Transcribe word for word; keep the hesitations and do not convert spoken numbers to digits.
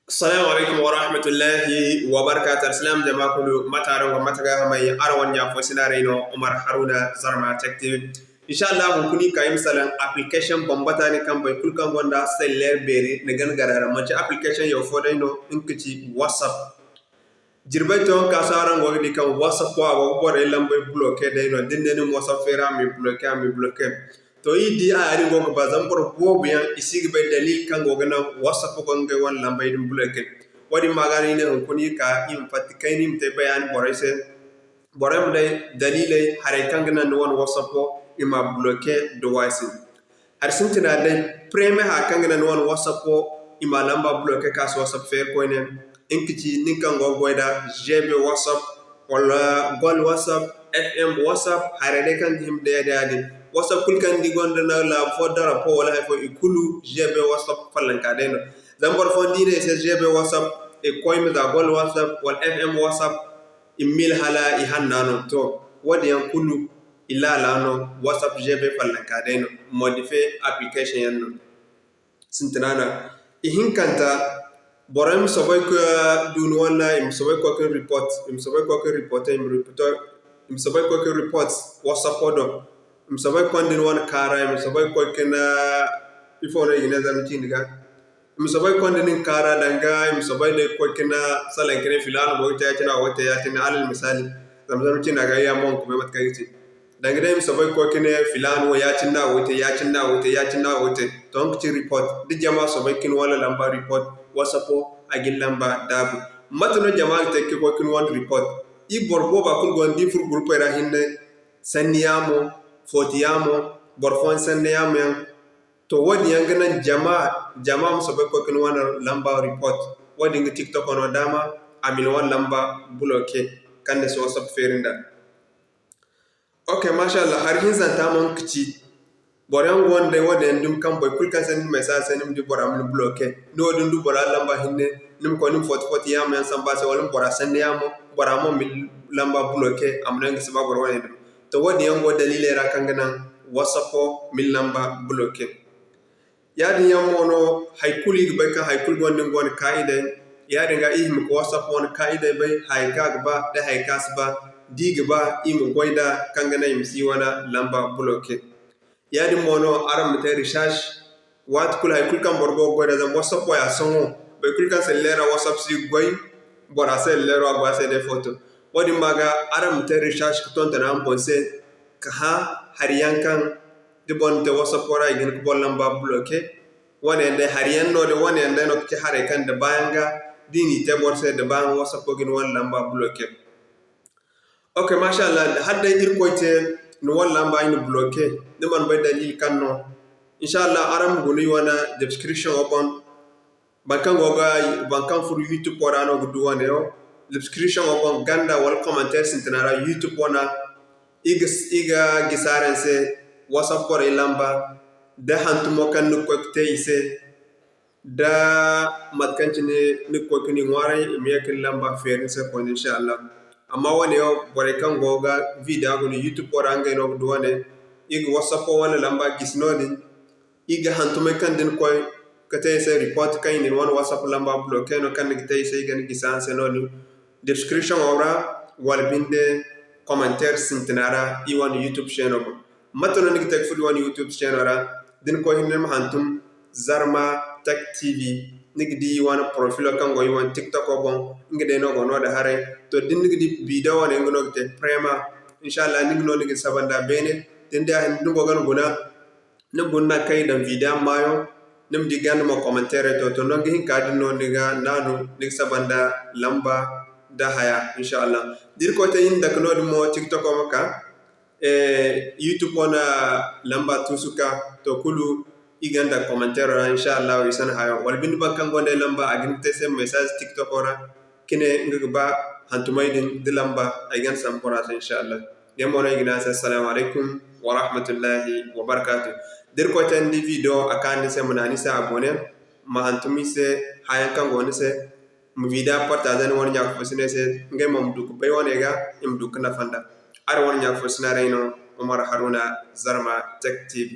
Assalamu alaikum wa rahmatullahi wa barakatuh. Alsilaam jama kulu, mate araŋ go, mate ga hamay? Araŋ wane ɲa fo sinaray no, Umar Haruna, Zarma Tech T V. Insha Allah, hunkuna iri ka iri ma salaŋ application bambata din kaŋ boro kulu kaŋ gonda cellulaire beeri ni gana garaara. Manti application yaŋ fo day no, nga ga ci WhatsApp. Jirbey to yaŋ ka se araŋ go ga di kaŋ WhatsApp wo a go ga borey lambey bloquer day no. Da ni ne ni ma WhatsApp feeri a ma i bloquer, a ma i bloquer. To, iri di a yaadin go ga ba, zama boro boobo yaŋ i si ga bay daliili kaŋ go ga naŋ WhatsApp go ngey wane lambey din bloquer. Wo-din ma ga no iri ne hunkuna iri ka iri ma fatta kayna iri ma te bayaani borey se. Borey ma day daliiley haray kaŋ ga naŋ ni wane WhatsApp wo i ma bloquer da waasi. Hari sintina day, premier haya kaŋ ga naŋ ni wane WhatsApp wo i ma lamba bloquer ka si WhatsApp feeri koyne, nga ga ci nin kaŋ go ga goy da G B WhatsApp, wala Gold WhatsApp, F M WhatsApp, haray day kaŋ ga hima day da yaadin. WhatsApp kulu kaŋ ni di gonda no laabu fo, darapo wala hay fo, i kulu G B WhatsApp fallanka day no. Zama boro fooyaŋ da i ne i se G B WhatsApp, i ga koy i ma za Gold WhatsApp wala F M WhatsApp, i ma miila hala i hanna no. To, wo-din yaŋ kulu i laala no, WhatsApp G B fallanka day no, modifier application yaŋ no. Sintina no. Ihinkanta, borey ma soobay ka du ni wane, i ma soobay ka koy ka ni report, i ma soobay ka koy ka ni reporter, i ma reporter, i ma soobay ka koy ka ni report WhatsApp do, i ma soobay ka konda ni wane kaara, i ma soobay ka koy ka ni, ifo no i ga ne zama ciindi ga. I ma soobay konda nin kaara danga, i ma soobay day koy ka ni salaŋ ka ne filaana go ga te ya-cine, a go ga te ya-cine, alal misaali, zama zama ciina ga ya mo ga kubay mate kaŋ ga ci. Danga day i ma soobay koy ka ne filaana wo ya-cine no a go ga te, ya-cine no a go ga te, ya-cine no a go ga te. To, nga ga ci report. Da jama soobay ka ni wane lamba report, WhatsApp wo a ga ni lamba daabu. Mate no jama ga te ka koy ka ni wane report? Iri boro booba kulu go no da iri furo gurupey ra hinne, sanni yaamo, footi yaamo, boro fooyaŋ sanni yaamo yaŋ. To, wo-din yaŋ ga naŋ jama, jama ma soobay koy ka ni wane lamba report. Wo-din ga TikTok no daama, a ma ni wane lamba bloquer, kaŋ ni si WhatsApp feeri nda. Ok, masha Allah, hari hinzanta mo nga ga ci, boro yaŋ go no day wo-din yaŋ dumi kaŋ boro kulu kaŋ se ni na message se, ni ma di bora ma ni bloquer. Ni wo da ni du bora lamba hinne, ni ma koy ni ma footi-footi yaamo yaŋ samba a se, wala ni ma bora sanni yaamo, bora mo ma ni lamba bloquer, a ma ne nga si ba boro wane dumi. To, wo-din yaŋ go daliiley ra kaŋ ga naŋ WhatsApp wo ma ni lamba bloquer. Yaadin yaŋ mo no, hay kulu i ga bay kaŋ hay kulu gonda nga wane kaayidey. Yaadin ga, i hima ga WhatsApp wane kaayidey bay, hay kaŋ a ga ba, da hay kaŋ a si ba, da i ga ba, i ma goy nd'a, kaŋ ga naŋ i ma si i wane lamba bloquer. Yaadin mo no, araŋ ma te recherche, waati kulu hay kulu kaŋ boro go ga goy nd'a, zama WhatsApp wo ya sohõ, boro kulu kaŋ cellulaire ra WhatsApp si ga goy, bora cellulaire ra a go a se day foto. Wo-din ma ga, araŋ ma te recherche ka tonton araŋ boŋ se, ka hã hari yaŋ kaŋ da boro na te WhatsApp ra, i ga hin ka boro lamba bloquer. Wane yaŋ day hari yaŋ no din, wane yaŋ day no ga ci haray kaŋ da baayaŋ ga, da i n'i te boro se da baayaŋ, WhatsApp ga ni wane lamba bloquer. Ok, masha Allah, hala day Irkoy te ni wane lamba i na bloquer, ni mana bay daliili kaŋ no. Insha Allah, araŋ ma guna i wane description wo boŋ. Boro kaŋ go ga, boro kaŋ furo YouTube wo ra no ga du wane yaŋ. Description wo boŋ ganda wala commentaire sintina ra YouTube wane, i ga, i ga gisi araŋ se WhatsApp borey lamba, da hantumo kaŋ ni ga koy ga te i se, da mate kaŋ cine ni ga koy ga ni ŋwaaray, i ma ye ga ni lamba feeri ni se koyne, insha Allah. Amma wane yaŋ, borey kaŋ go ga vidéo guna YouTube wo ra, ngey no ga du wane. I ga WhatsApp wane lamba gisi noodin. I ga hantumay kaŋ da ni koy ga te i se report kaŋ i na ni wane WhatsApp lamba bloquer no kaŋ ni ga te i se, i ga ni gisi araŋ se noodin. Description wo ra, wala binde commentaire sintina ra, i wane YouTube channel boŋ. Mate no ni ga te ga furo i wane YouTube channel ra? Da ni koy hinne ni ma hantum Zarma Tech T V, ni ga di i wane profilo kaŋ go i wane TikTok boŋ, nga day no go no-din haray. To, da ni ga di vidéo wane, nga no ga te premier. Insha Allah, ni ga no ni ga saba nda beene. Da ni di a hinne, da ni go ga ni guna, ni guna naŋ kaŋ i daŋ vidéo maayo, ni ma di ganda mo commentaire to, to, nangu hinka din no ni ga naanu, ni ga saba nda lamba da haya, insha Allah. Da Irkoy te iri na dake noodin mo, TikTok ma ka, eh, YouTube wane lamba tuusu ka, to, kulu i ga daŋ commentaire ra, insha Allah, i si hayo. Wala binde boro kaŋ gonda ay lamba, a ga hin ga te ay se message TikTok ra, ka ne nga ga ba hantumay din da lamba, ay ga sambu bora se, insha Allah. Yaŋ mo no ay ga ne araŋ se, Assalamu alaikum wa rahmatullahi wa barakatuh. Da Irkoy te ni di vidéo a kaanu ni se, ma naŋ ni se abonné, ma hantum i se hayaŋ kaŋ go ni se, ma vidéo partager ni wane ɲa fo sinay se, ngey mo ma du ga bay wane ga, i ma du ga nafa nda. Araŋ wane ɲa fo sinaray no, Umar Haruna, Zarma Tech T V.